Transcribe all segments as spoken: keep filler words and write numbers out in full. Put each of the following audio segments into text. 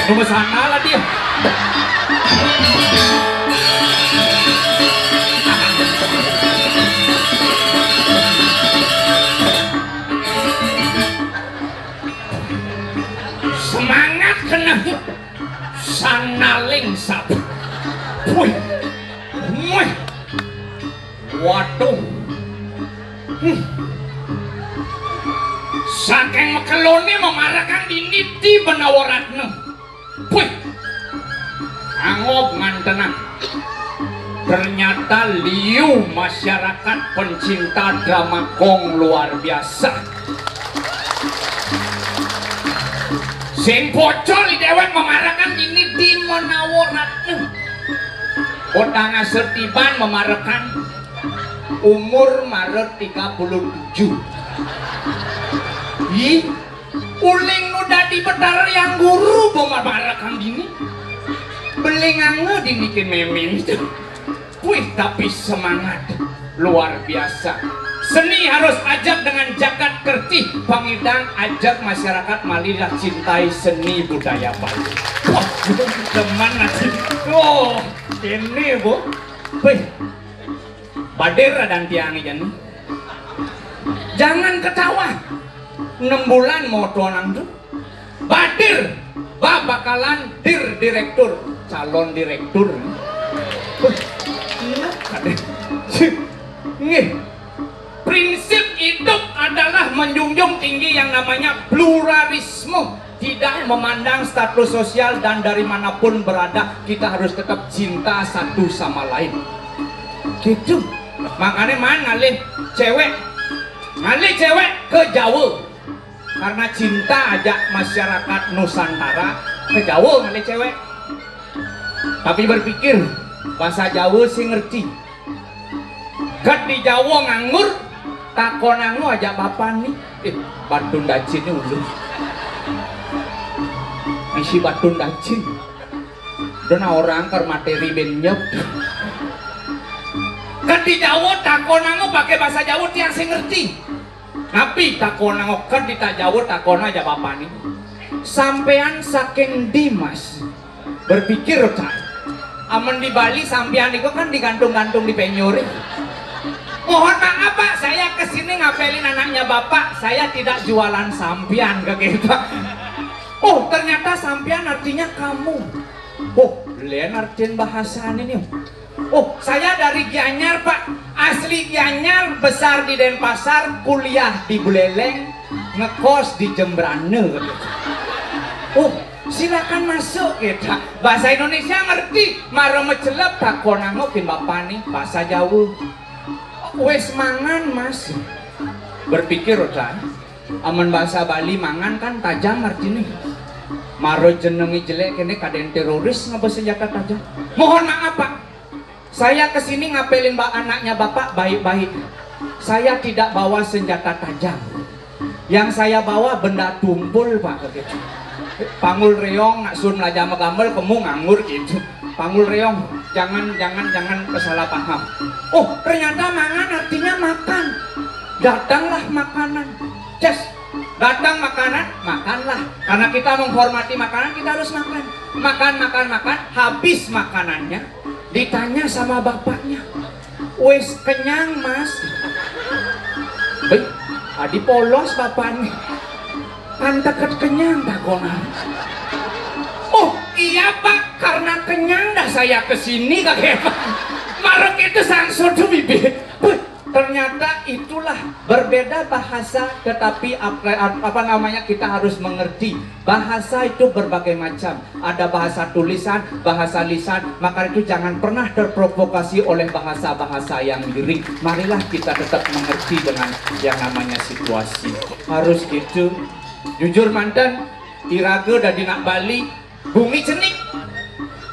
Coba sana lah dia. Semangat kena. Sanaling sap. Wih. Wih. Waduh. Hmm. Saking mekelone memarekan dini di menawa ratna. Wih. Angob ngantenan. Ternyata liu masyarakat pencinta drama gong luar biasa. Sing pocol di dewek memarakan ini di menawa ratna. Kota Ngasetiban memarakan umur Maret tiga puluh tujuh. Ih, uling nu dadi Betara Hyang Guru memarakan dini. Belinganga dini ke memin. Wih, tapi semangat luar biasa. Seni harus ajak dengan jagat kertih, pangidang ajak masyarakat malih cintai seni budaya Bali. Wah, teman nanti. Oh, ini bu. Wih, badir adan tiang ijan. Jangan ketawa. Enam bulan moto nang tu. Badir, ba bakalan dir direktur, calon direktur. Huh, iya, kadeh. Nggih. Prinsip hidup adalah menjunjung tinggi yang namanya pluralisme, tidak memandang status sosial dan dari manapun berada, kita harus tetap cinta satu sama lain. Gitu. Makanya man ngalih cewek, ngalih cewek ke Jawa. Karena cinta ajak masyarakat Nusantara ke Jawa ngalih cewek. Tapi berpikir, bahasa Jawa sih ngerti. Kat di Jawa nganggur, takonang ajak bapak nih. Eh, batun dacin ni ulun. Isi batun dacin. Dona orang ker materi benyep. Kat di Jawa takonang pakai bahasa Jawa tiang sih ngerti. Napi takonang kat di ta Jawa takon aja bapak nih. Sampean saking di mas? Berpikir cai. Amun di Bali sampean niku kan digantung-gantung di penjuri. Mohon maaf Pak, saya kesini ngapelin anaknya Bapak, saya tidak jualan sampean ke kita. Oh, ternyata sampean artinya kamu. Oh, lain artian bahasa ini. Oh, saya dari Gianyar Pak. Asli Gianyar, besar di Denpasar, kuliah di Buleleng, ngekos di Jembrana. Oh, silakan masuk kita. Bahasa Indonesia ngerti, mara mecelep takonang kin bapak nih bahasa Jawa. Wes mangan mas. Berpikir Ocan, amun bahasa Bali mangan kan tajam artinya. Mara jenenge jelek kene kaden teroris ngaba senjata tajam. Mohon maaf Pak, saya kesini ngapelin ba anaknya bapak baik-baik. Saya tidak bawa senjata tajam. Yang saya bawa benda tumpul pak, begitu. Panggul reong nak sun belajar magambel, kamu nganggur gitu. Panggul reong, jangan jangan jangan kesalah paham. Oh, ternyata mangan artinya makan. Datanglah makanan. Ces, datang makanan, makanlah. Karena kita menghormati makanan, kita harus makan. Makan, makan, makan. Habis makanannya, ditanya sama bapaknya, wes kenyang mas? Bih, adi polos bapak nih. Pantaket kenyang takonan. Oh iya pak, karena kenyang dah saya kesini kakek pak. Marek itu sangsodu bibit. Ternyata itulah berbeda bahasa, tetapi apa, apa namanya, kita harus mengerti bahasa itu berbagai macam. Ada bahasa tulisan, bahasa lisan. Maka itu jangan pernah terprovokasi oleh bahasa-bahasa yang miring. Marilah kita tetap mengerti dengan yang namanya situasi. Harus gitu. Jujur manten, iraga dadi nak Bali, bumi cenik.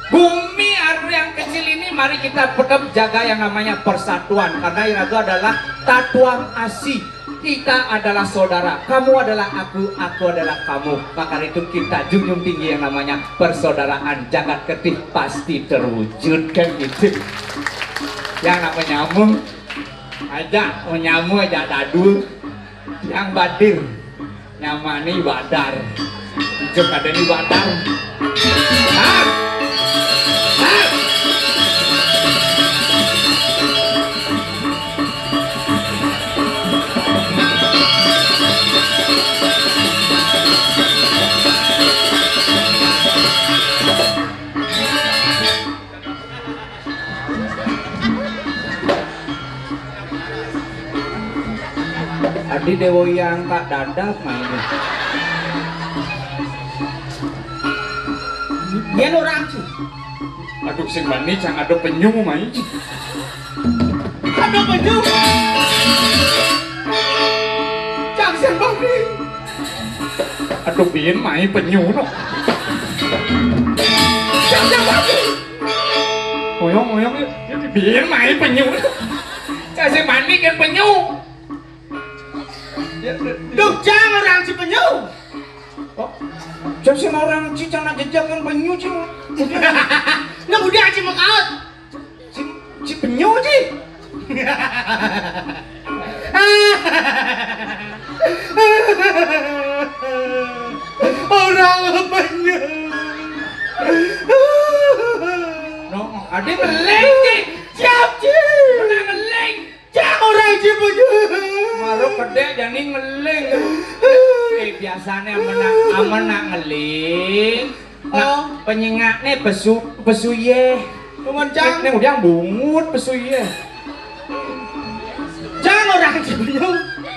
Bumi yang kecil ini, mari kita tetap jaga yang namanya persatuan, karena iraga adalah tatuang asi. Kita adalah saudara, kamu adalah aku, aku adalah kamu. Maka itu kita junjung tinggi yang namanya persaudaraan. Jagat ketih pasti terwujud kan gitu. Yang namanya nyamuk aja, mau nyamuk aja dadul. Yang badir nyamani badar. Ijuk ada ni badar. Adi Dewa Yang tak dadap main. Yen orang sih. Aduh, sing mani cang ada penyu mai. Ada penyu. Cang sing mani. Aduh, biyen mai penyu no. Cang sing mani. Ngoyong ngoyong ya. Biyen mai penyu. Cang sing mani kan penyu. Duh, cang orang si penyu. Oh, cang sing orang si cang nak jejak kan penyu si. Nah, udah si mekaut. Si, si penyu si. Orang penyu. No, ada ngeling si. Siap si. Pernah ngeling. Cak orang si penyu. Maruk kedek jani ngeling. Eh, biasanya amen nak, amen nak ngeling. Nah, oh, penyingaknya pesu, pesuye. Cuman cang. Nek udah bungut pesuye. Cang orang si penyu.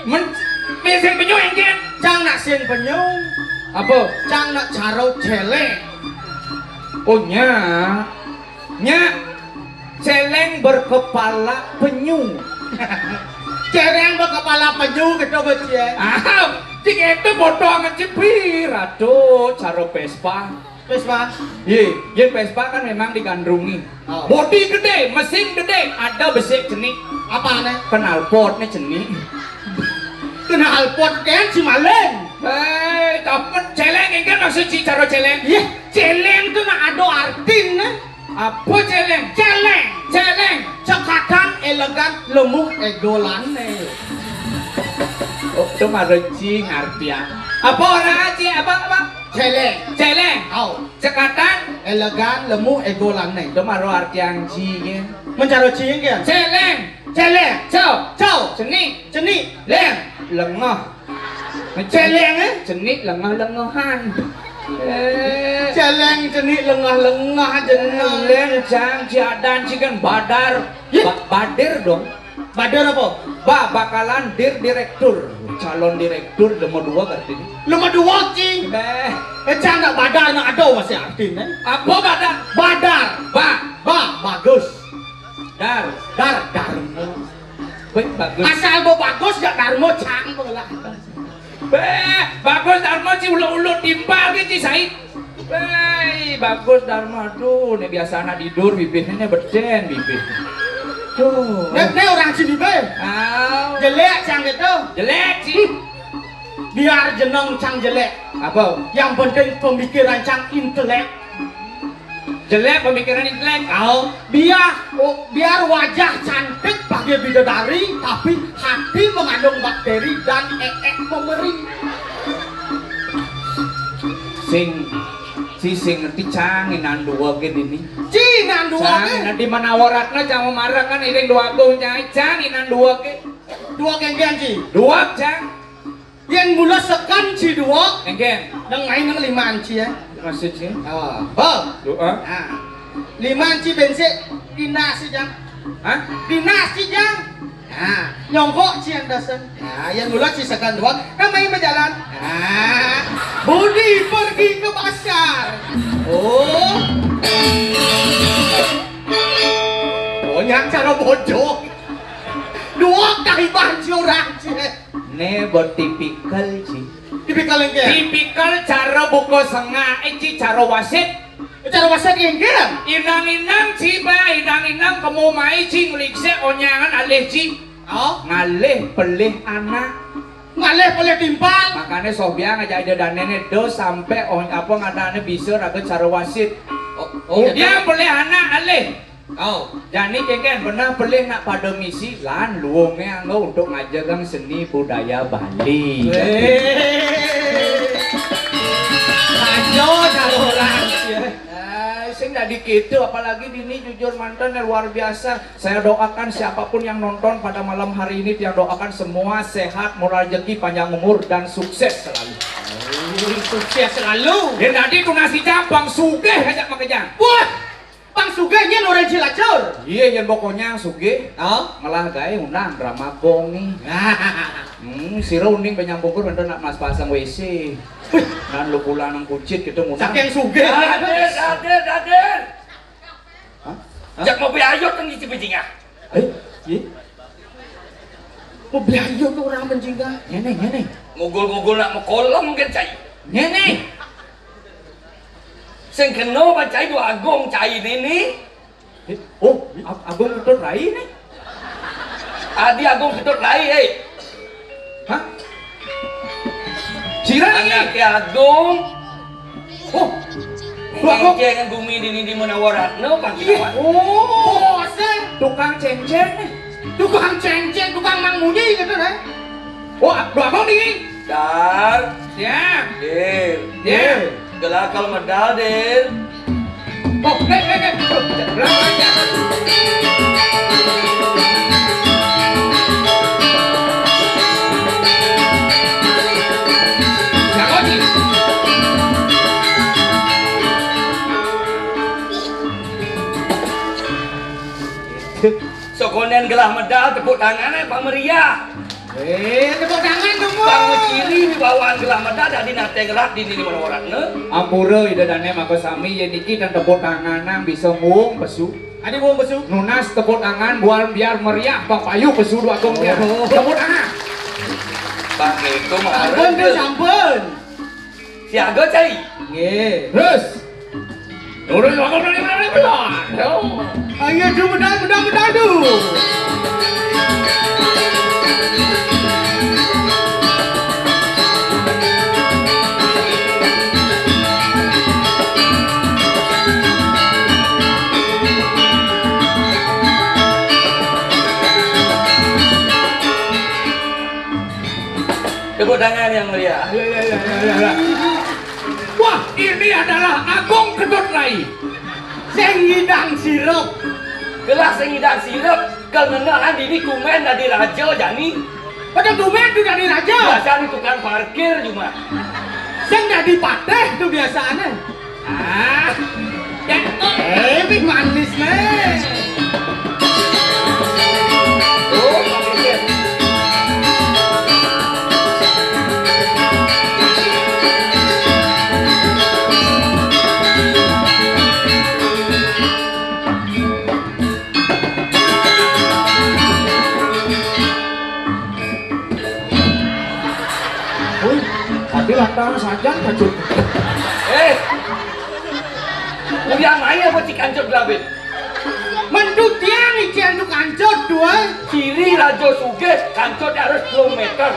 Men, men sing penyu engken. Cang nak sing penyu. Apa? Cang nak caro celeng. Oh, nya. Nya, celeng berkepala penyu. Celeng berkepala penyu gitu, Bos, ya. Ah, cik itu bodoh amat cipir. Aduh, caro Vespa. Vespa? Ye, yen Vespa kan memang digandrungi. Oh. Bodi gede, mesin gede, ada besi cenik. Apa nih? Knalpot nih cenik. Knalpot kan si maling. Eh, tapi celeng kan maksud si caro celeng? Iya, celeng tuh nak ada artin, nah. Apa celeng? Celeng. Celeng. Cekatan, elegan, lemu, egolane. Oh, itu mah renci ngartian. Apa orang aja? Apa, apa? Celeng. Celeng. Au. Cekatan. Elegan, lemu, egolane. Itu mah ro artian ji, ya. Mencaro ji, ya? Celeng. Celeng. Cau. Cau. Cenik. Cenik. Leng. Lengah. Celeng, eh? Cenik lengah-lengahan. Eh. Celeng cenik lengah-lengah jeneng. Leng jang jadan cikan badar. Ye? Ba-, badir dong. Badar apa? Ba, bakalan dir direktur. Calon direktur nomor dua berarti. Nomor dua, Ci. Beh. Eh, cang nak badar nak ada masih artinya. Apa badar? Badar. Ba. Ba, bagus. Dar. Dar, darmo. Wih, bagus. Asal mau bagus gak darmo cang lah. Beh, bagus darmo si ulo-ulo timpal ke ci Said. Beh, bagus darmo. Aduh, ini biasa anak tidur bibirnya beden bibir. Tuh. Nek, nek orang sini be. Au. Jelek cang gitu. Jelek sih. Biar jeneng cang jelek. Apa? Yang penting pemikiran cang intelek. Jelek pemikiran intelek. Kau biar, oh, biar wajah cantik bagi bidadari, tapi hati mengandung bakteri dan eek memberi. Sing, si sing ngerti cang inan dua gini nih. Ci inan dua gini. Nanti mana waratnya cang memarah kan iring dua gong cang, cang inan dua gini. Dua genggen ci. Dua cang. Yen mula sekan ci dua. Engke. Nang main nang lima anci ya. Maksudnya? Oh, Bob. Doa. Nah. Lima anci bensik dinas ci jang. Hah? Dinas ci jang. Nah, nyongkok ci andasan. Nah, yen mula ci sekan dua, nang main berjalan. Nah, Budi pergi ke pasar. Oh. Oh, nyak cara bodoh. Dua kali banci orang ci. Ne buat tipikal ci. Tipikal engke. Tipikal cara buka sengak, eh, ci cara wasit. Cara wasit engke. Inang-inang ci ba, inang-inang kemu mai ci ngeliksek onyangan alih ci. Oh. Ngalih pelih anak. Ngalih pelih timpal. Makanya sobiang aja ida danene do sampai on apa ngadane bisa raga cara wasit. Oh, oh, dia pelih anak alih. Oh, jani kengken benah pelih nak pada misi lan luwunge anggo untuk ngajarkan seni budaya Bali. Weh. Ayo, kalau orang. Eh, sing dadi gitu, apalagi dini jujur manten yang luar biasa. Saya doakan siapapun yang nonton pada malam hari ini, tiang doakan semua sehat, murah rezeki, panjang umur, dan sukses selalu. Sukses selalu. Yang tadi tuh nasi campang sugih aja makanya. Wah, Bang Sugih nyén orang Cilacap. Iya, yang pokoknya sugih. Oh, malah gawe undang drama gong nih. Hmm, sira uning penyang bungkur bentar nak mas pasang W C. Wih, dan lu pulang nang kucit gitu ngundang. Saking sugih. Hadir, hadir, hadir. Hah? Hah? Jak mau biayot nang isi biji ah. Eh, iya. Mau biayot orang menjingga. Ngene, ngene. Ngugul-ngugul nak mekolong mungkin cai. Ngene. Sing kena pancai dua agung cai nini. Eh, oh, Ag- Agung Ketut Rai nih. Adi Agung Ketut Rai, eh. Hah? Sira nih. Anak Agung. Oh, dua agung. Cengceng bumi dini di Munawaratna, Pak Iya. Kawan. Oh, bosen. Tukang cengceng nih. Tukang cengceng, tukang mangmunyi gitu nih. Wah, dua abang nih. Dar. Ya. Dir. Ya. Gelah kalau medal, Dir. Oh, eh, eh, eh. Jago, Ci. Sekonen gelah medal tepuk tangan eh Pak Meriah. Eh, tepuk tangan dong. Bang Ciri wibawaan gelah medal dadi nate ngerak di nini Manowaratna. Ampura Ida Dane maka sami yen iki kan tepuk tangan nang bisa nguung pesu. Adi nguung pesu. Nunas tepuk tangan buan biar meriah Bang Payu pesu dua kong biar. Oh. Tepuk tangan. Bang itu mah. Sampun tuh sampun. Siaga, Cai. Nggih. Terus. Turun wakil dari mana pula? Ayo, tu medal, medal, medal tu. Tepuk tangan yang meriah. Ya, ya, ya, ya, ya. Wah, ini adalah Agung Kedut Rai. Sing ngidang sirup. Gelah sing ngidang sirup, kal ngenaan dini tumen dadi raja jani. Pada tumen tu dadi raja. Biasane tukang parkir cuma. Sing dadi patih tu biasane. Ah, ya, eh, bih manis nih. Oh, manis ya. Wih, tadi lantaran saja kacut. Eh, udah main apa si kancur gelabit? Mentu tiang ician tu kancur tuan. Ciri raja sugih kancur harus sepuluh meter.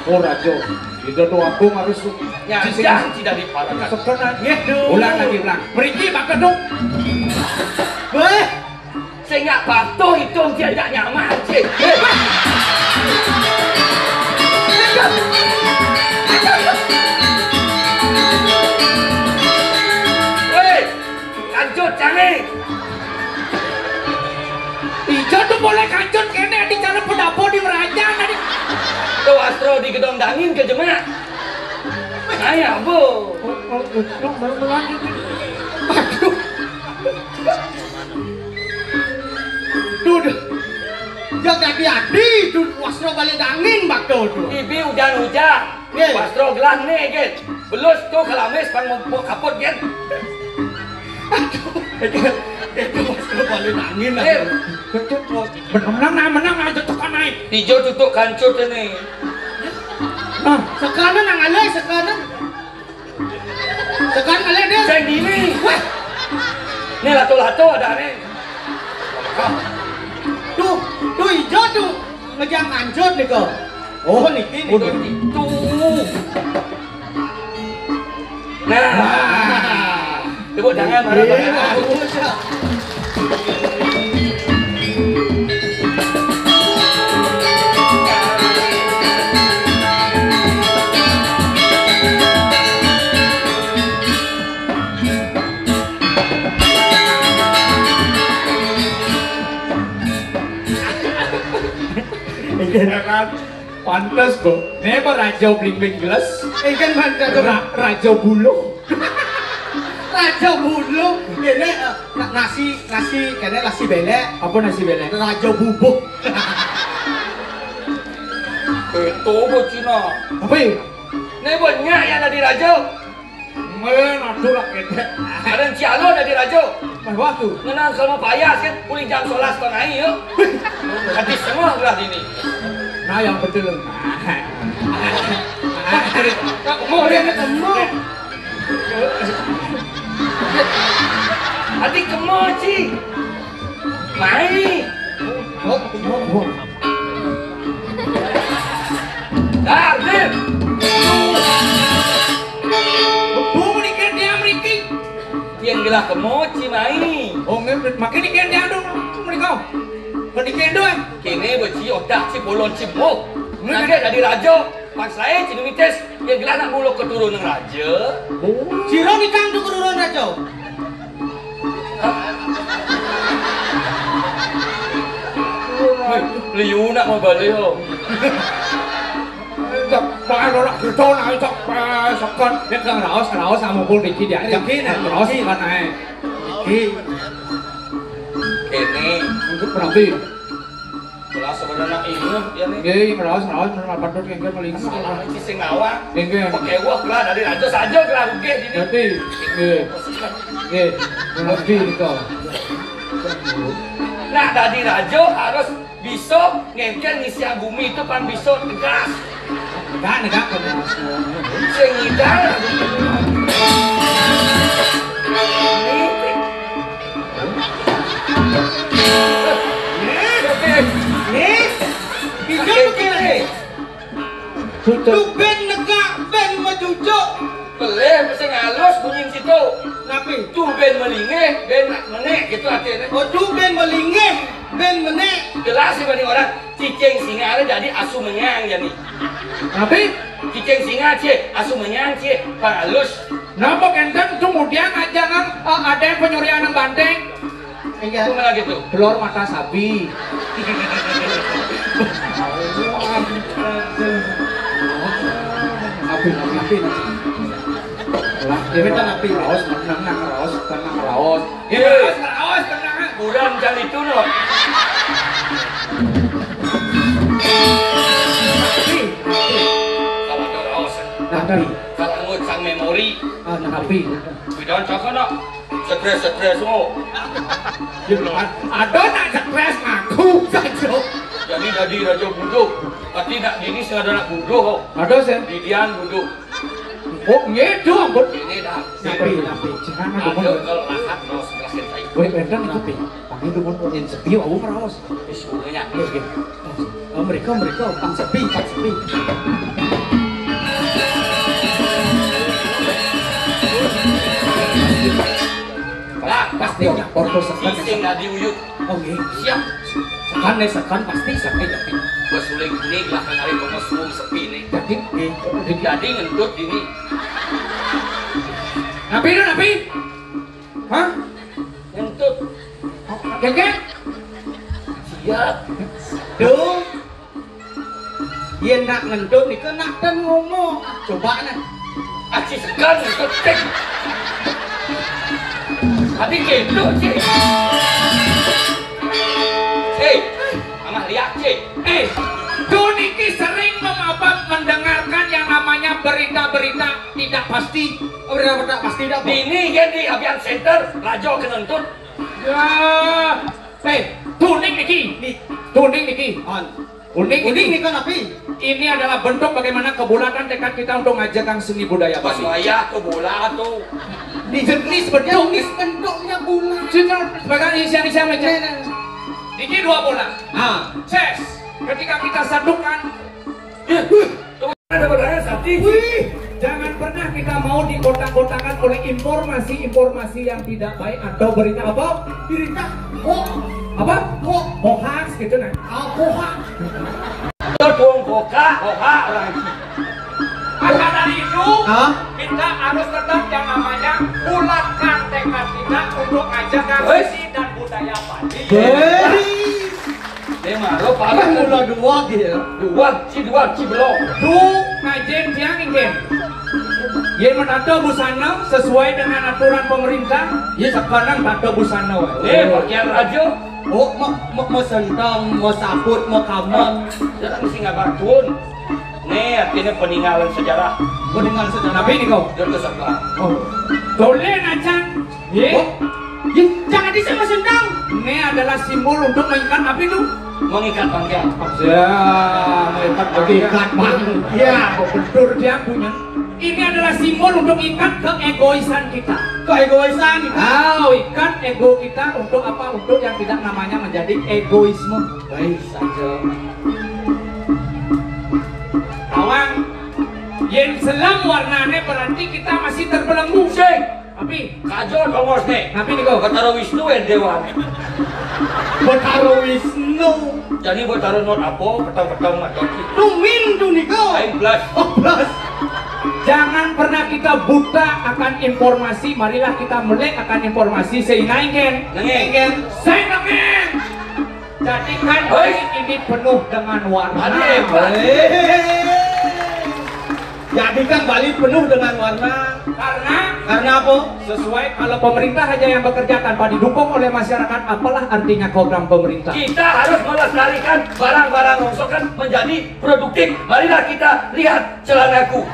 Oh raja, kita tu agung harus nyajang tidak diparakan. Sebenarnya. Ulang lagi ulang. Pergi bakal dong. Weh. Sing nyak patuh itung, sing nyak nyaman, sing. Hei. Hei, kancut jane. Ijo tu boleh kancut kene di cara pendapo di meraja tadi. Tu Astro di gedong dangin ke jemak. Ayo, Bu. Oh, oh, oh, oh, oh, oh. Aduh. Duh, duh. Jang dadi adi, duh, wasra balik dangin bakto, duh. Ibi ujan-ujan. Nggih. Wasra gelah ne, gin. Belus tu kelamis pang mempuk kaput, gin. Aduh, itu, itu wasra balik dangin, Nggih. Aduh. Betul, betul. Menang, menang, menang, aja tekan naik. Ijo tutuk kancut ini. Nah, sekarang nang alai, sekarang. Tekan kali dia. Sing dini. Wah. Ni lato-lato ada ni. Tuh, tuh ijo tuh. Ngejang kancut nih kok. Oh, niki nih. Tuh. Nah. Tepuk tangan, marah, marah. Pantes, Bu. Né apa raja blimbing geles? Éngkén, Mas, raja. Ra-, raja buluh. Raja buluh. Kéné, eh, na-, nasi, nasi, kéné nasi bélek. Apa nasi bélek? Raja bubuk. Itu, Bu Cina. Apa ya? Né banyak yang dadi raja. Mén, aduh lah kété. Ada Cik Alon dadi raja. Mah waktu. Ngenang sama payah kan, pulih jam sebelas setengah ya. Habis semua gelah dini. Nah, yang betul. Mau dia ketemu. Hati kemo, Ci. Mai. Oh, oh, oh. Dar, Dir. Bu, menikir dia meriki. Yang gelah kemo, Ci, mai. Oh, nggih, makin nikir dia dong, mereka. Menikir doang. Kene beci otak Ci bolon Ci, Bu. Nggih. Nangke dadi raja, pas lae Ci Numitis, yang gelah nak mula keturunan raja. Oh. Sira nikang tu keturunan raja. Wih, liu nak mau balik yo. Cok, pakai nolak gitu, nah, cok, eh, sokon. Ya, kan raos, raos, sama pun Riki diajak. Riki, nah, raos, Riki. Kan, eh. Riki. Kene. Untuk berarti. Kelas sebenarnya ini, ya, nih. Nggih, ngeraos, ngeraos, bener, patut, nggih, paling. Salah, Ci, sing ngawang. Nggih, nggih. Oke, wah, lah, dari raja saja, lah, oke, gini. Berarti, nggih. Nggih, berarti, itu. Nah, dadi raja harus bisa ngengkel ngisi bumi itu pan bisa tegas. Negak, negak, tegas. Sing ngidang. Ini. Ini. Ini. Ini. Cucuk. Tu ben negak, ben majujuk. Pelih mesti ngalus bunyi situ. Napi? Tu ben melingih, ben nak menek gitu artinya. Oh, tu ben melingih, ben menek. Jelas sih bani orang cicing singa ada jadi asu menyang jadi. Napi? Cicing singa cie, asu menyang cie, pang halus. Napa kenten kemudian aja nang, eh, ada yang penyurian nang banteng? Iya. Itu mana gitu? Telur mata sapi. Api, api, api. Lah, ini kan api raos, menang nang raos, tenang raos. Iya, raos, raos, tenang. Kurang jam itu loh. Api, api. Kalau ada raos, nah, api. Kalau ngut sang memori. Ah, nah, api. Bidang cakap nak. Stres, stres, oh. Ada nak stres ngaku saja. Jadi dadi raja buduh. Tapi nak dini sing ada nak buduh, oh. Ada sih. Didian buduh. Oh, ngedo ampun. Ini dah. Tapi, tapi, jangan ada kalau lahat mau sebelah kita. Woi, benteng tapi. Tapi itu pun yang sepi, aku merawas. Wis, pokoknya. Iya, iya. Oh, mereka, mereka, pang sepi, pang sepi. Lah, pasti ordo sekan. Sing dadi uyut. Oh, nggih. Siap. Sekan, nih, sekan, pasti sepi, tapi. Bos uling kuning, belakang hari kok suum sepi nih. Jadi, nggih. Jadi ngentut ini. Napi lu, napi? Hah? Ngentut. Gege? Siap. Duh. Yén nak ngentut niku nak ten ngomong. Coba nah. Aci sekan ngentut cek. Tapi gitu cek. Hei, amah lihat cek. Eh, Dun iki sering mem-, apa, mendengarkan yang namanya berita-berita tidak pasti. Berita-berita pasti tidak, Bu? Ini kan di Abian Center, Rajo Kenentut. Ya. Eh, tuning niki. Nih. Tuning niki. On. Unik. Unik ini. Nih kan api? Ini adalah bentuk bagaimana kebulatan tekad kita untuk ngajakkan seni budaya Bali. Wayah kebola tuh. Di jenis bentuk. Jenis bentuknya bola. Sudah, sebagai isian-isian aja. Nah, nah. Ini dua bola. Ah. Ses. Ketika kita satukan, ya, tuh ada bolanya satu. Wih, jangan pernah kita mau dikotak-kotakan oleh informasi-informasi yang tidak baik atau berita apa? Berita hoax. Apa? Hoax. Hoax gitu nah. Ah, hoax. Itu dong hoax, hoax orang. Maka dari itu, hah? Kita harus tetap yang namanya bulatkan tekad kita untuk ngajakkan seni dan budaya Bali. Hei. Eh, malu, paling mula dua dia. Dua, ci dua, ci belum. Duh, ngajen tiang, Ing Gen. Yen menata busana sesuai dengan aturan pemerintah, ya sekarang tata busana wae. Eh, pakaian raja. Oh, me, me, mesentang, mesaput, mekaman. Jangan mesti ngabar tuun. Nih, artinya peninggalan sejarah. Peninggalan sejarah. Tapi ini kau. Dia ke sebelah. Oh. Toleh acan. Ye? Oh. Ye, jangan di sini mesentang. Ini adalah simbol untuk mengikat apa itu? Mengikat bangkian. Ya, mengikat bangkian. Mengikat bangkian. Ya, betul dia punya. Ini adalah simbol untuk ikat keegoisan kita. Keegoisan. Oh, ikat ego kita untuk apa? Untuk yang tidak namanya menjadi egoisme. Baik saja. Tawang, yen selam warnane berarti kita masih terbelenggu. Sing. Tapi kajo dongos nih. Tapi nih kok. Betara Wisnu ya dewan. Betara Wisnu. Jadi Betara not apa? Petang-petang mata. Tumin tuh nih kok. Lain plus. Oh, plus. Jangan pernah kita buta akan informasi. Marilah kita melek akan informasi. Sehingga ingin. Nengin. Ingin. Saya nengin. Jadikan hari ini penuh dengan warna. Hari hebat. Jadikan Bali penuh dengan warna. Karena karena apa? Sesuai kalau pemerintah hanya yang bekerja tanpa didukung oleh masyarakat, apalah artinya program pemerintah? Kita harus melestarikan barang-barang rongsokan menjadi produktif. Marilah kita lihat celanaku.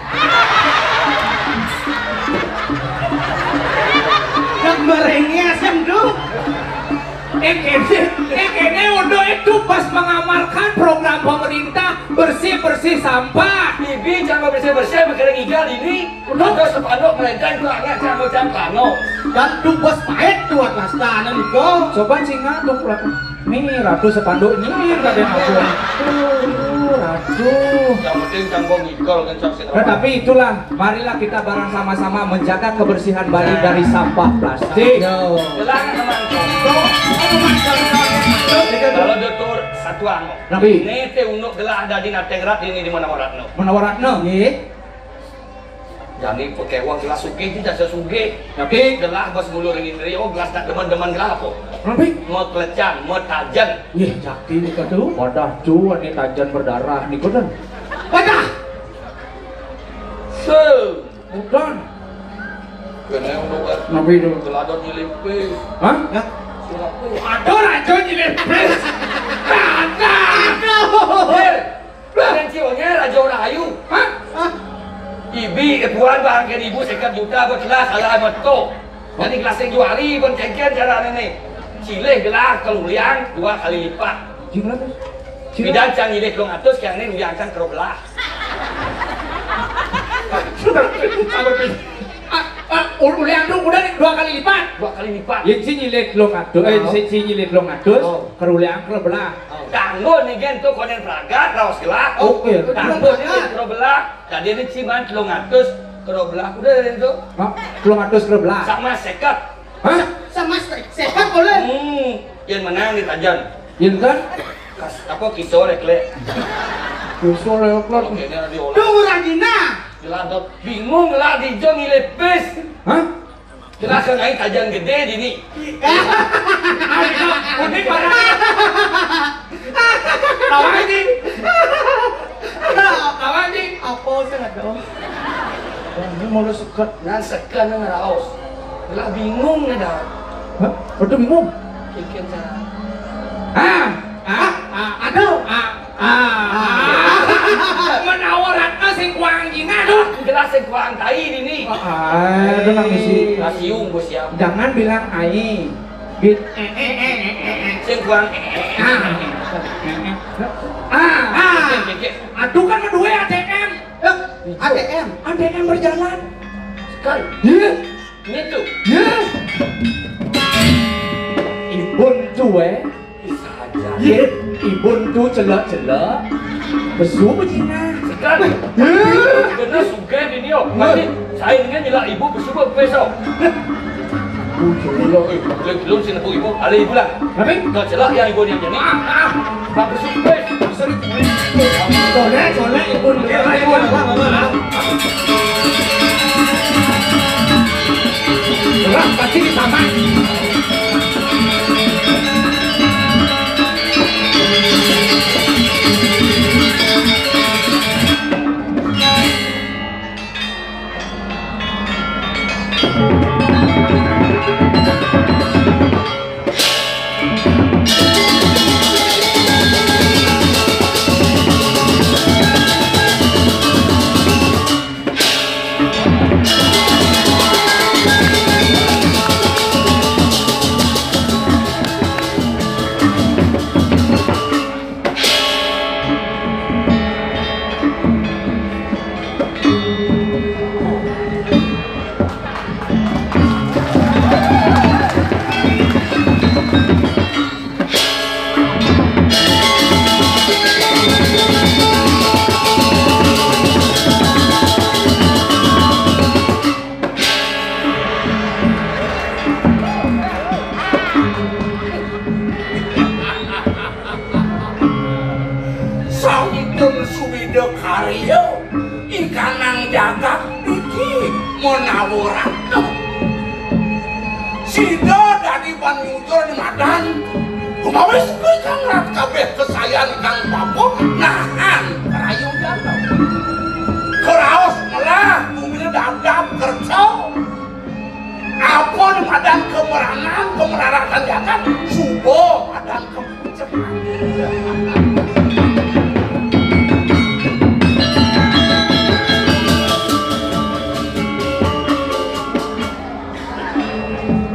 Nak merengnya sem tu. Eh kene, eh kene udah itu pas mengamalkan program pemerintah bersih bersih sampah. Bibi jangan bersih bersih berkering igal ini. Udah sepanduk melenteng tuh angin jangan jam pano. Dan tu bos pahit tuh atas tanah niko. Coba singa tuh pulang. Nih ratu sepanduk ini tadi aku. Tuh ratu. Yang penting jangan ngigol kan saksi. Nah, tapi itulah, marilah kita bareng sama-sama menjaga kebersihan Bali dari sampah plastik. Yo. Gelang teman. Kalau dokter satu anu. Nabi. Nete unuk gelah ada di natengrat ini di mana waratno. Mana waratno? Nggih. Jani pakai uang gelas sugih, tidak sesugih. Tapi gelah bos mulur ini, oh gelas tak demen-demen gelah apa? Nabi. Mau kelecan, mau tajen. Nggih, cakti nih kadu. Wadah cu, ini tajen berdarah nih kudan. Wadah. Se. Udan. Kena yang luar. Nabi itu. Teladot nyelipis. Hah? Ya. Aduh, raja nyelipis. Ada. Aduh. Hei, bukan cionya raja orang ayu. Hah? Hah? Ibi, eh, puan bangke ibu sekat juta buat gelas ala meto. Jadi gelas yang juari pun cengken cara ini. Cilih gelas keluliang dua kali lipat. Gimana tuh? Bidan cang nyilih telung atus, yang ini uliang cang keruk gelas. Sudah, sabar, Pi. Ah, ah, ul- uliang tu udah dua kali lipat. Dua kali lipat. Yen sing nyilih telung atus, eh, sing sing nyilih telung atus, oh, keruliang keruk gelas. Oh. Tanggo nih gen tuh konen pragat raos gelas. Oh, iya. Tanggo nih gen keruk gelas. Tadi ini ciman telung atus keruk gelas. Udah itu. Hah? Telung atus keruk gelas. Sama seket. Hah? Sama se- sekat boleh. Hmm, yang menang di tajan. Yang kan? Kas apa kisah rekle. Kisah rekle. Oke, ini ada diolah. Tuh orang Cina. Jelas dok. Bingung lah di Jong Ilepis. Hah? Jelas kan aing tajan gede di ini. Unik parah. Tawa anjing. Tawa anjing. Apa sih nggak tahu? Wah, ini mau lu seket. Nah, seket nang raos. Lah bingung nih dah. Hah? Waduh bingung. Bikin cara. Ah, ah, ah, aduh, ah, ah, ah. Menawa Ratna sing kuang Cina tuh. Jelas sing kuang tai di ini. Ah, itu nang misi. Rasiung bos ya. Jangan bilang ai. Bit. Eh, eh, eh, eh, eh, eh. Sing kuang. Ah. Ah, ah. Aduh kan dua A T M. Eh, A T M. A T M berjalan. Kan. Iya. Ini tuh. Iya. Ibun tuh, eh. Bisa aja. Iya. Ibun tuh celak-celak. Besu apa Cina? Sekarang. Iya. Bener suka ini, oh. Nanti saya ini nyelak ibu besu apa besok. Ibu celak, eh, belum, belum sih nepuk ibu. Ada ibu lah. Tapi? Kau celak yang ibu ni jadi. Ah, ah. Bagus juga. Sorry. Soleh, soleh, ibu. Ibu, ibu, ibu. Lah, pasti ditambah. Iya, ingkang nang jagat iki menawa ratu. Sida dadi ban nyujur di madan. Kumawis kuwi kang rat kabeh kesayan kang papa nahan prayojan. Keraos melah bumine dadap kerja. Apa di madan kemeranan, kemeraratan jagat, suba madan kepucepan.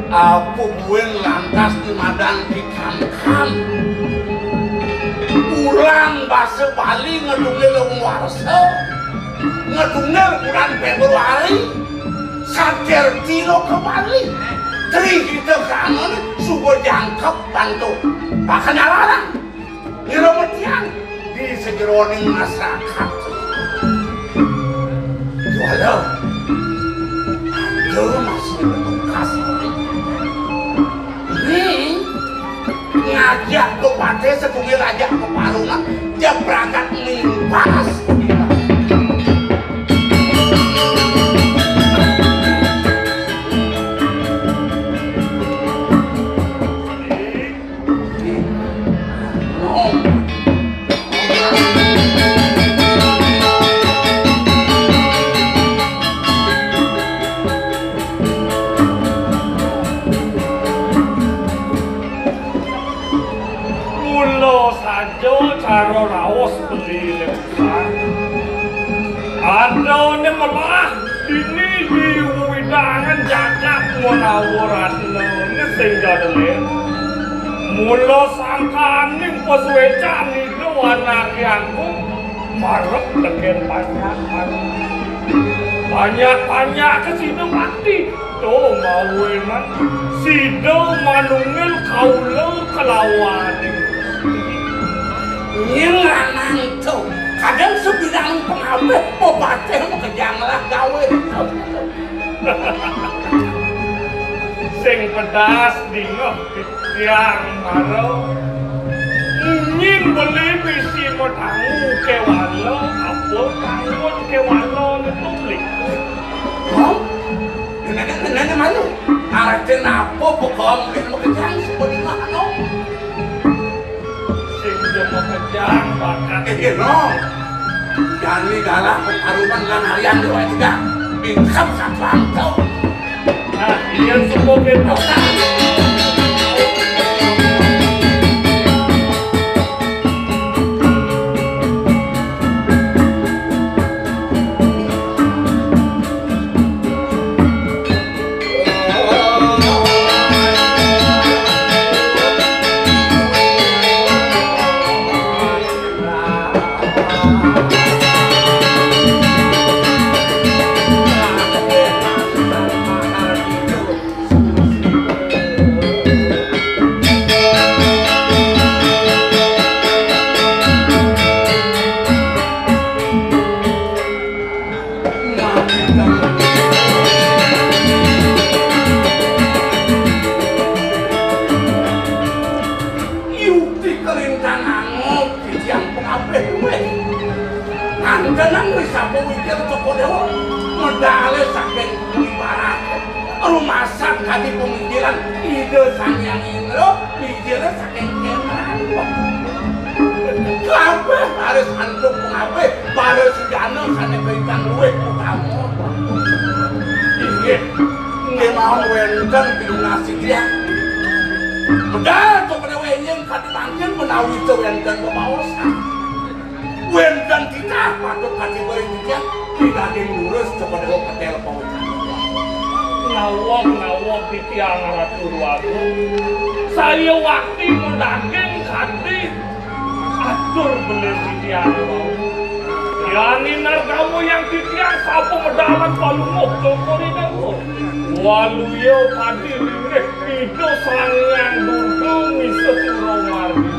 Apa buin lantas di madan dikangkang? Ulang basa Bali ngedungil wong warsa, ngedungil bulan Februari, sadir dina ke Bali. Tri kita kangen suba jangkep bantu. Bakal larang. Ngira metian di sejeroning masyarakat. Juara, ada masih bekas. Ning ngajak ke pate setunggal ajak ke parungan, dia berangkat mimpas. Mula saja cara raos beli lebusan. Adané melah dini di wewidangan jagat menawa ratnané sing jadelé. Mula sangkaning pasuécan ida anaké agung marep tekén panjak. Panjak-panjak kesida bakti. Tuh, mawenan sida manungil kaula kelawaning Gusti. Nyén lanang to, kadang sebilang pengabeh pepatih makejang lah gawe. Sing pedas dingeh titiang mara. Nyén beli misi matangu kéwala, apa tangun kéwala ngetuplik. Hah? Nenek, nenek malu. Arti napa pegong ring makejang seperti mano? Sing ja makejang bakat. Eh, no. Jani galah pekaruman lan harian dua tiga. Bingkam satu angkau. Nah, iya suku kita. Yukti kalintang angot titiang pengabeh weh. Ngantenang wis sapa wikir Cokor Dewa. Medale saking bumi barat. Rumasak kadi pemikiran Ida Sang Hyang Indra, wijile saking Kemeran. Kabeh harus antuk pengabeh, para sujana sane kaitan luwih utama. Inggih, nggih mawon wenten pinunasi tiyang. Medal to penewenyen kadi mangkin menawi to wenten pemaosan. Wenten titah patut kadi beri titiang, pinadin lurus kepada ketel pawecan. Nawang-nawang titiang Ratu Rwagung. Saya wakti mendaging kadi atur belir titiang wau. Yani nargamu yang titiang sapa medalan palungguh Cokor Dewa. Waluya kadi linggih Ida Sang Hyang Durga misa Suramardi.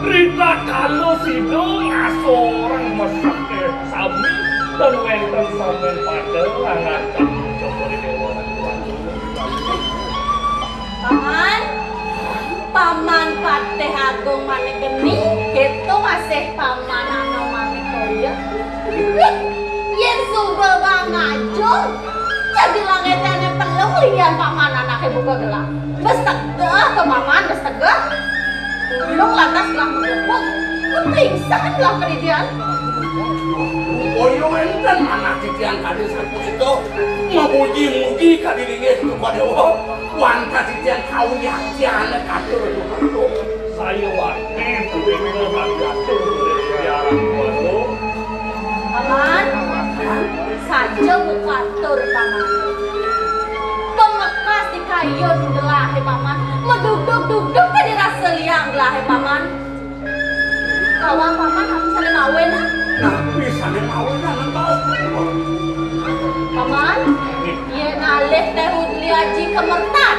Rita kala sida ngasorang mesake sami lan wenten sami pada ngangancam Cokor Dewa. Paman, Paman Patih Agung Manik Geni, keto masih Paman Anom Manik Toya. Wih, yén suba bang ngajung, jadi langit ané pelung lian paman anaké buka gelah. Bes tegeh to paman, bes tegeh. Ulung lantas gelah mengepung. Mun pingsan gelah kadidian. Boyo énten anak titiang kadi sapunika, mamuji-muji kadi linggih Cokor Déwa, wantah titiang kawiyaktian katur. Sayuwakti punika manggatur ring biaran kuasa. Paman, saja bukatur, Paman. Pamekas di kayun gelahé, Paman. Madugdug-dugdug kadi rasa liang gelahé, Paman. Kawang Paman, aku sané mawinan. Napi sané mawinan, Paman? Paman, yén alih téh Udli Aji kamertan,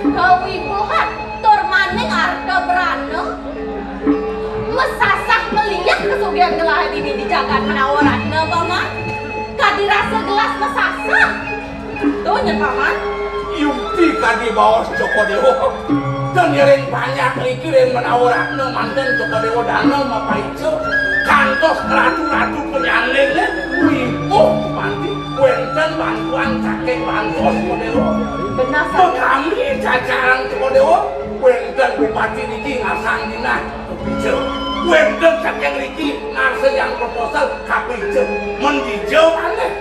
kawibuhan, tur maning arta brana, masasah maliat kasugihan gelahé dini di jagat Manawa Ratna, Paman. Kadi rasa gelah masasah. Tuh, nyén Paman. Yukti kadi baos Cokor Déwa. Tan ngiring panjak niki ring Manawa Ratna manten Cokor Déwa dana mapaica. Kantos ratu-ratu panyandingné wibuh mati. Wénten bantuan saking bantos Cokor Déwa. Benar saja. Kami jajaran Cokor Déwa. Wénten bupati niki ngasang jinah. Ijo. Wénten saking ngriki ngarsayang proposal kaping ijo. Mendija malih.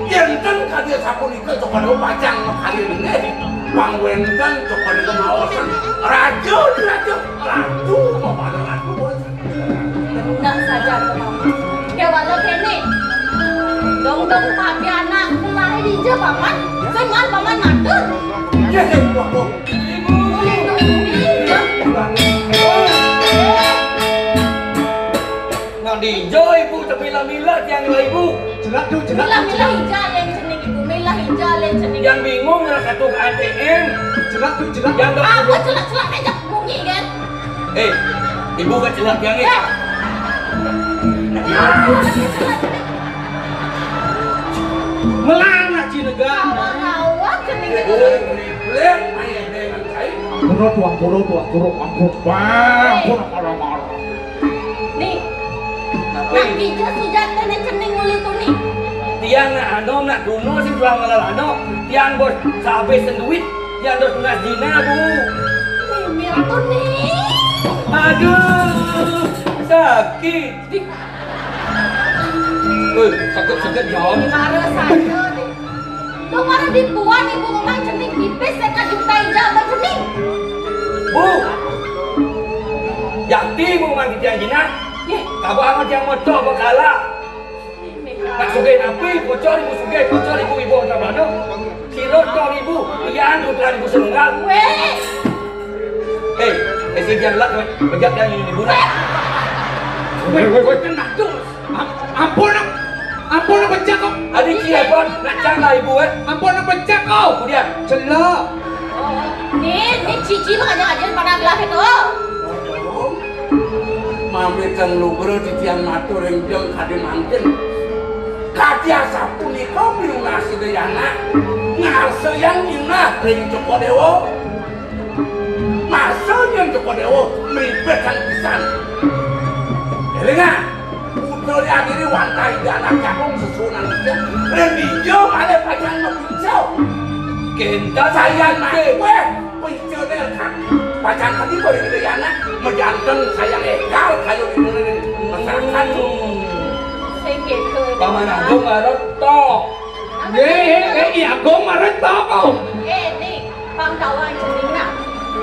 Yén ten kadi sapunika Cokor Déwa pacang makalih nggih. Pang wénten Cokor Déwa maosan. Raja di raja, ratu mapada ratu. Tenang saja, Paman. Kéwala kéné. Dong-dong tapi anak mulai dija, Paman. Sing man Paman matur. Nggih, nggih, Ibu. Ibu. Ibu. Nah, dija ibu temilah-milah tiang ngelah ibu. Jelak tuh, jelak tuh, Milah-milah jelak. Ija yang cening ibu, milah ija yang cening. Yang bingung ngelah katuh A T M. Jelak tuh, jelak. Yang gak Apa punya jelak-jelak aja bunyi kan? Eh, ibu gak jelak tiang eh. Eh. Melana Cinegan. Awak-awak cening ibu. Ampura tuh, ampura tuh, ampura, ampura, ampura, ampura, ampura. Nih. Napi? Nak dija sujat kéné cening uli tuni. Tiang nak anom, nak duno sing tuang ngalal anom. Tiang bos sahabis duit, tiang dos tunas dina, Bu. Mimil tuni. Aduh, sakit. Di- Eh, sakit-sakit jangan. Mara saja deh. Tuh mara dipuan ibu ngomong cening pipis seka juta ija apa cening. Bu, yakti bu ngomong titiang jinah. Yeh. Kabah amat yang motor bakala. Nak sugih napi, kocor ibu sugih, kocor ibu ibu tak mana. Sira tong ibu, iyan putra ibu senunggal. Weh. Eh, eh, sing dialak, weh. Bejak dan ini ibu nak. Weh, weh, weh, kena dus. Am-, ampun, am-, ampun, am, becak, kok. Adi cia, Bon. Nak cang lah ibu, eh. Ampun, am, becak, kok. Kemudian. Celak. Nih, nih cici makanya aja pada gelah itu. Mami teng lugra titiang matur ring jeng kadi mangkin. Kadi asapunika pinunas Ida Yana ngarsayang jinah ring Cokor Déwa. Masa nyén Cokor Déwa mribet kang pisan. Élingang, putra Yagiri wantah Ida Anak Jagung sesuunan ija. Ring dija malih pacang mapica. Kénten sayan mangké. Wéh, picané rekan. Pacang kadi bari Ida Yana majanten sayang égal kayun ida ring masyarakat. Sing kéto. Paman Agung ngarep tok. Eh, eh, eh, I Agung ngarep tok, oh. Eh, nih. Pang tawang cening nah.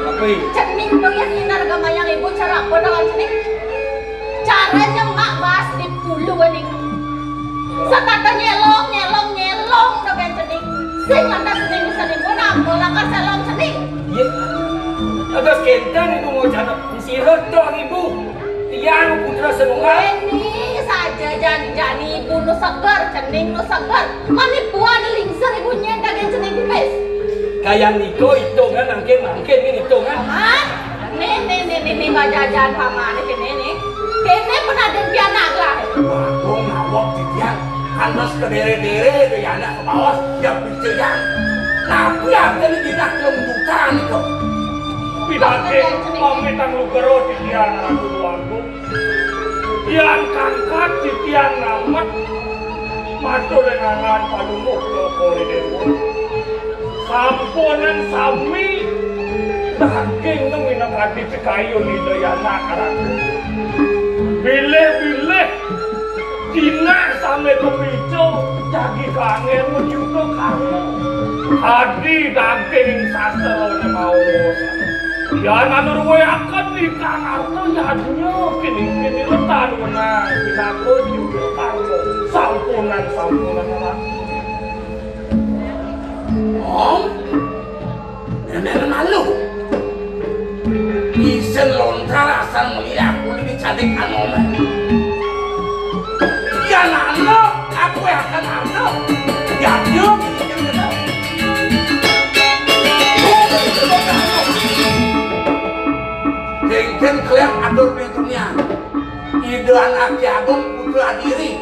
Apa? Cening to yén inarga mayang ibu cara apa tawang cening? Cara nyemak baas di pulu ning. Setata nyelong, nyelong, nyelong to gén cening. Sing lantas cening bisa nimbun apa lakar selong cening. Iya. Terus kénten ibu mau cara sira to ibu. Tiang putra senunggal. Ini saja jani-jani ibu nu seger, cening nu seger. Mani puan lingsir ibu nyén daging cening pipis. Kayang niko hitungan mangkin mangkin ini hitungan. Hah? Nih, nih, nih, nih, nih, bajajan paman nih, nih, nih. Kéné penaden pianak lah. Waduh, ngawok titiang. Anas kedere-dere, deh anak ke bawah, ya pikiran. Tapi artinya kita belum buka nih kok. Pinake, pamit ang lugero titiang, Ratu Tuanku. Titiang kangkat, titiang namet, matur ring Anak Palungguh Cokor I Déwa. Sampunang sami daging minakadi pikayun Ida Hyang Anak Ratu. Bilih-bilih jinah sané kapica jagi kanggén majuta karma. Adi daging sastrané maos. Yan anuruhaken ingkang arta yadnya kini-kini letan wenang pinaka juta karma. Sampunang, sampunang, Anak. Om, memang malu. Isin lontar asal meliak kulit cantik anom. Yan anak, aku akan anak. Yadnya kini-kini letan. Kéngkén keliak atur pintunya. Ida Anak Agung Putra Diri.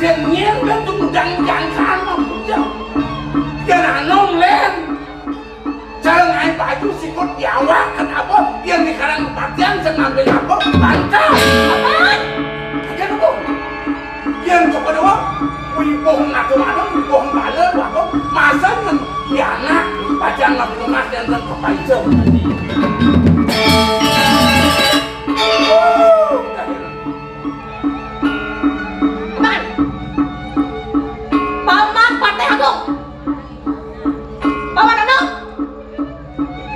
Jén nyén bentuk mudang jangkaan mah bujang. Jén anom lén. Cara ngaé baju sikut di awak kan apa? Yang di karang kepatian sing ngambil apa? Bantal. Apa? Aja dulu. Yang coba doang. Wibuh ngatur-atur, wibuh bala, apa? Masa ngan ya anak, pacar ngambil emas dan dan kepaijem. Paman! Paman Patih Agung! Paman Anom!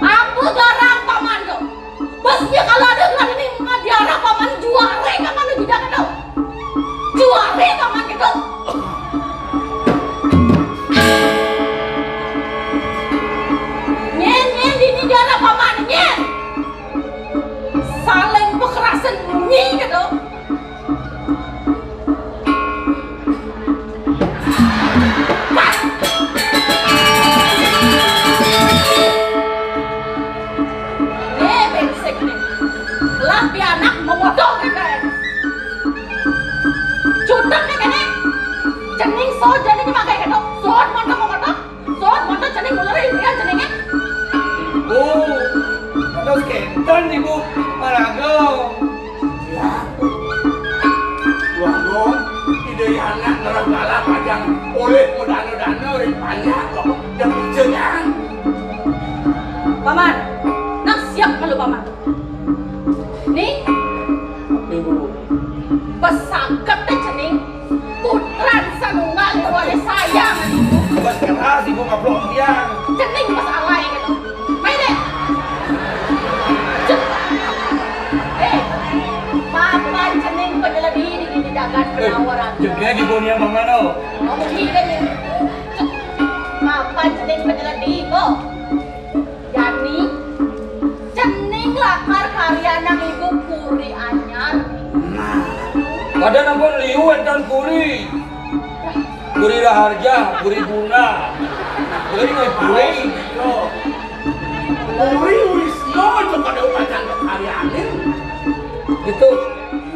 Apa garang Paman to? Bes nya kalau ada ngadini madiara Paman juari Paman to judak to. Juari Paman to. Nyén, nyén, dini diara Paman, nyén. Saling pekerasan munyi to. Né, brengsek né. Lah pianak mawadok né kaé. Cutek né kéné. Cening sot jani makai kéto. Sot montok mawadok. Sot montok cening mulai ya ceningé. Ibu, terus kénten Ibu maraga. Ya. Waduh, Ida Hyang Anak ngerep galah pajang olih madana-dana ring panjak kok jam ijeng. Paman, nang siap malu Paman. Nih, Ibu. Pesangket deh cening. Putran sanunggal kuwari sayang. Bas keras Ibu ngaplok tiang. Cening pas alai gitu. Main deh. Cek. Eh, papan cening penyeledi di, di jagat penawaran. Jegé di bonia mangano. Oh, begini nih. Cek. Papan cening penyeledi, kok. Jani, cening lakar karyanang Ibu puri anyar. Nah, pada nampun liu wénten puri. Puri Raharja, puri Buna. Puri, puri. Puri Wisnu itu pada upacara karyanin. Gitu.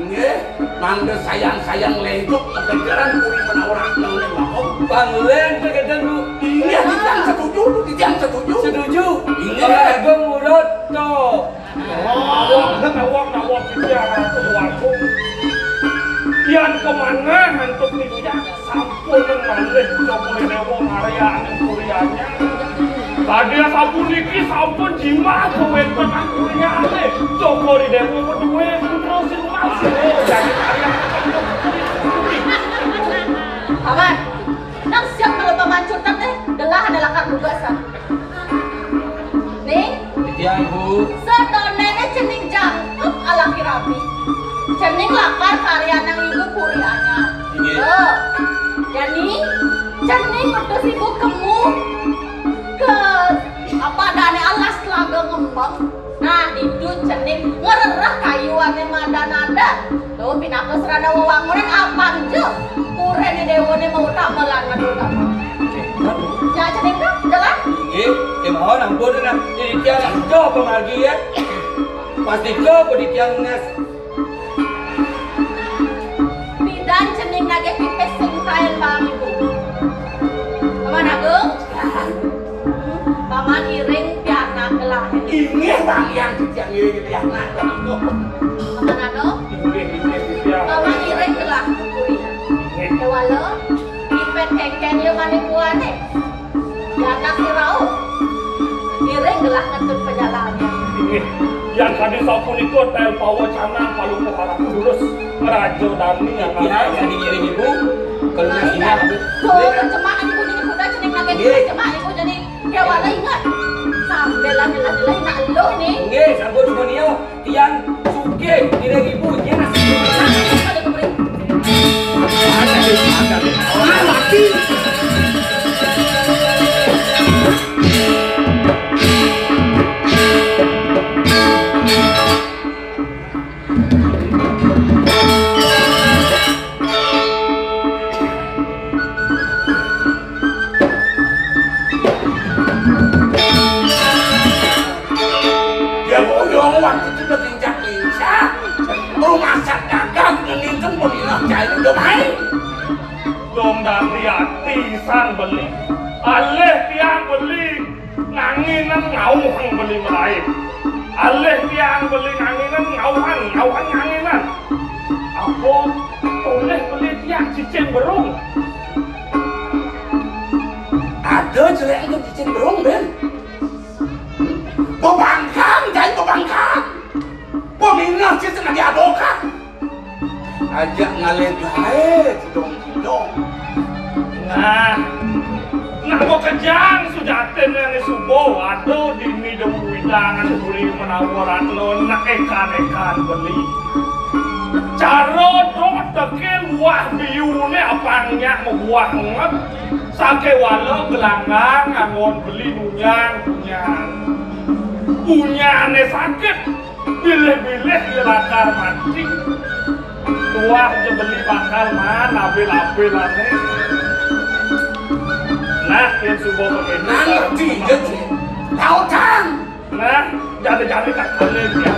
Inggih, mangda sayang-sayang lenjuk makejaran puri menawar akmeng ning Bakom. Panglén pekedan, Bu. Inggih, titiang setuju, titiang setuju. Setuju. Inggih. Paman Agung nurut to. Awak, awak, awak, titiang Ratu Agung. Yan kamanah antuk titiang sampun malih Cokor I Déwa ngaryanin puri anyar. Tadi sapuniki sampun jimat kawéntenan puriané. Cokor I Déwa madué putra sing emas. Dadi karya. Paman, nang siap kalau paman curtat deh, gelah ada lakar tugas kan. Nih, titiang, Bu. Sadonene cening jangkep alaki rabi. Cening lakar karyanang Ibu puri anyar. Inggih. Tuh. Jani, cening utus Ibu kemu ke apa adane alas Telaga Ngembang. Nah, ditu cening ngrereh kayu ane madan-adan. Tuh, pinaka sarana wewangunan apang ja. Purene dewane mautama lan madutama. Ya, cening tuh, jalan. Inggih, kemawon ampun, nah. Titiang coba margi ya. Pastika pun titiang ngas. Pidan cening nagih pipis sing kaen bang ibu. Paman Agung, Paman iring pianak gelah. Inggih, Bang, yang titiang iring pianak. Paman Agung, inggih, inggih, titiang. Paman Kéngkén ya maning kuané. Di atas si rauh. Iring gelah ngentut pejalané. Inggih, yan kadi sapunika tel pawacanan Palungguh Ratu durus Raja Dani. Iya, jadi ngiring ibu. Kalau nggak singgah, tuh, cemak ibu jadi kuda, cening lagi. Nggih. Cemak ibu jadi kéwala inget. Sambil lagi-lagi nak eluh nih. Nggih, sampun semuanya. Tiang sugih, ngiring ibu, nggih, nasi. Ada kemering. Ada, ada. Ah, mati. Ya, boyong waktu itu berlincah-lincah. Rumasan dagang ngeninten pemindah cai udah main. Dong dari ati sang beli. Alih tiang beli nganginan ngauhang beli melain. Alih tiang beli nganginan ngauhan, ngauhan nganginan. Apa boleh beli tiang cicing berung? Ada jelek itu cicing berung, Ben. Bebangkang, jai bebangkang. Peminah cicing lagi adokah. Ajak ngalih gaé, cidong-cidong. Nah, nah, makejang sujatiné ané suba, aduh, dini demu widangan beli menawa ratna, nak ékan-ékan beli. Cara dot tekil buah biuné apang nyak mabuah enget, sakéwala gelanggang anggon beli nunyang punyan. Punyané sakit. Bilih-bilih ya bakal mati. Tuah ja beli bakal man abil-abilané. Nah, yén suba kéné. Nah, ngerti, ngerti. Tau, Kang. Nah, jadi-jadi tak boleh dia.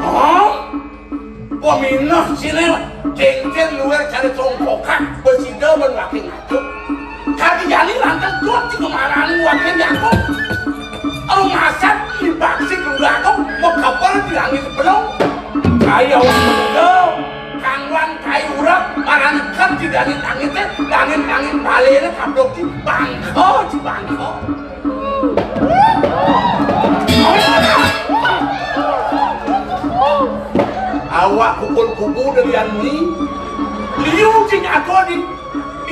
Hah? Peminah siné céngcén luwér cara congkokan, besida ben waké ngajuk. Kadi jani lantas dot di kemaraning waké jago. Rumasan ibaksi keluarga, mekebel di langit belong. Kaya waké Kangwan kai urap, marang kan di langit-langité, langit-langit baléné kablok di bangka, di bangka. Awak kukul kubu dari anu ni. Liu cing aku di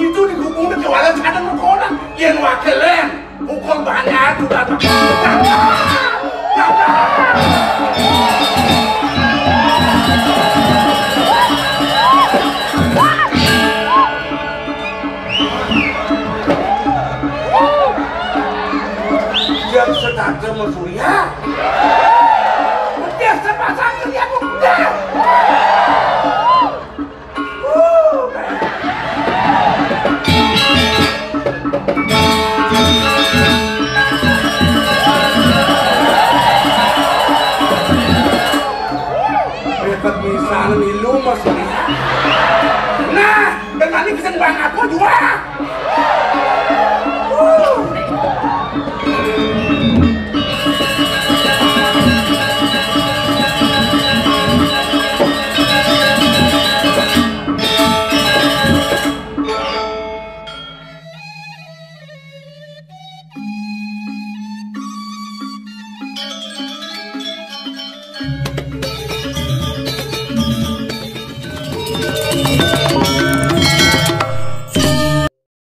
itu di kubu di kewala sadang kona. Yen wakelen. Pukul banyak juga. Yang setata Mas Surya. Dia sepasang kerja pun udah. Repot misal milu, Mas. Nah, dengan ini bisa bang apa juga?